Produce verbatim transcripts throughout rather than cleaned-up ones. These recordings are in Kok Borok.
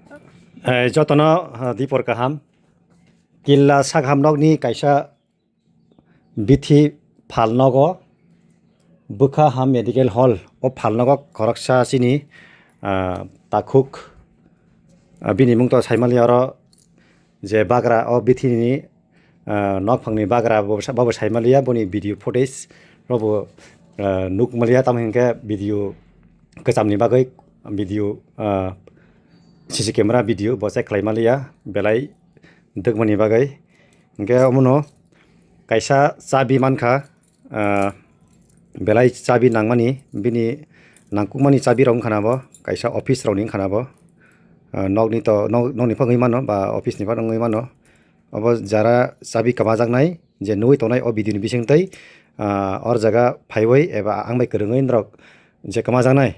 Eh, jotono, ah, dipor kaham. Killa sakham nokni kaisa bithi phalnogo bwkha ha medical hall o phalnogo khoroksa chini, ah, takhuk, ah, bini mung to saimali oro je bagra o bithini, ah, nokphangni bagra bo sa-, bobo saimaliya boni video footage robo, ah, nukmaliya tamo hinkhe video kwchamni bagwi video, ah, C C camera video bo check khlaimaliya belai dwkmani bagwi. Hinkhe omono kaisa chabi mankha, ah, belai chabi nangmani, bini nangkukmani chabi rok wngkha na bo, kaisa office rokni wngkha na bo. Ah, nokni to, nok, nokni phano wngwi mano ba office ni phano wngwi mano. Obo jara chabi kwmajaknai je nugwi tongnai o video ni bisingtwi, ah, or jaga phaiwi eba ang bai kwrwngwi norok je kwmajaknai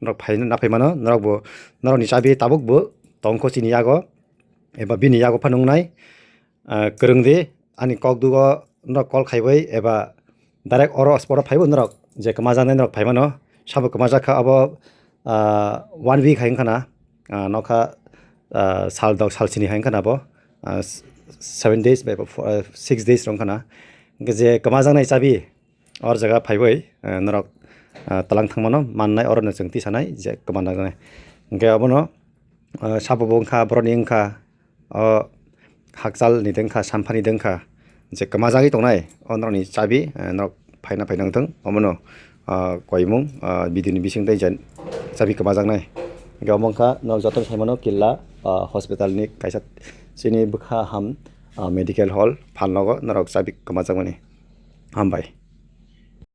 norok phai, naphai mano, norok bo, norokni chabi tabuk bo tongkho chini yago eba bini yago phano wngnai. Ah, kwrwng di, ani kok dugo norok call khaiwi eba direct oro spot o phaibo norok je kwmajaknai norok phai mano, sabo kwmajak kha abo, ah, one week hai wngkha na, ah, nokha, ah, sal dok sal sini hai wngkha na bo, ah, s-, seven days bai, ah, six days wngkha na. Hinkhe je kwmajaknai chabi, or jaga phaiwi, eh, norok, eh, talang thangmano mannai, orono chwng tisanai je kwmana nai. Hinkhe abono, eh, sabo bo wngkha, boroni wngkha, o hakchalni de wngkha, samphani de wngkha, je kwmajagwi tongnai, o norokni chabi, eh, norok phaina phai nangthwng, omono, ah, koimung, ah, video ni bising tei je chabi kwmajaknai. Hinkhe omo wngkha norok jotono saimano Killa, ah, hospital ni kaisa chini bwkha ham, ah, medical hall phalnogo norok chabi kwmajakmani. Hambai.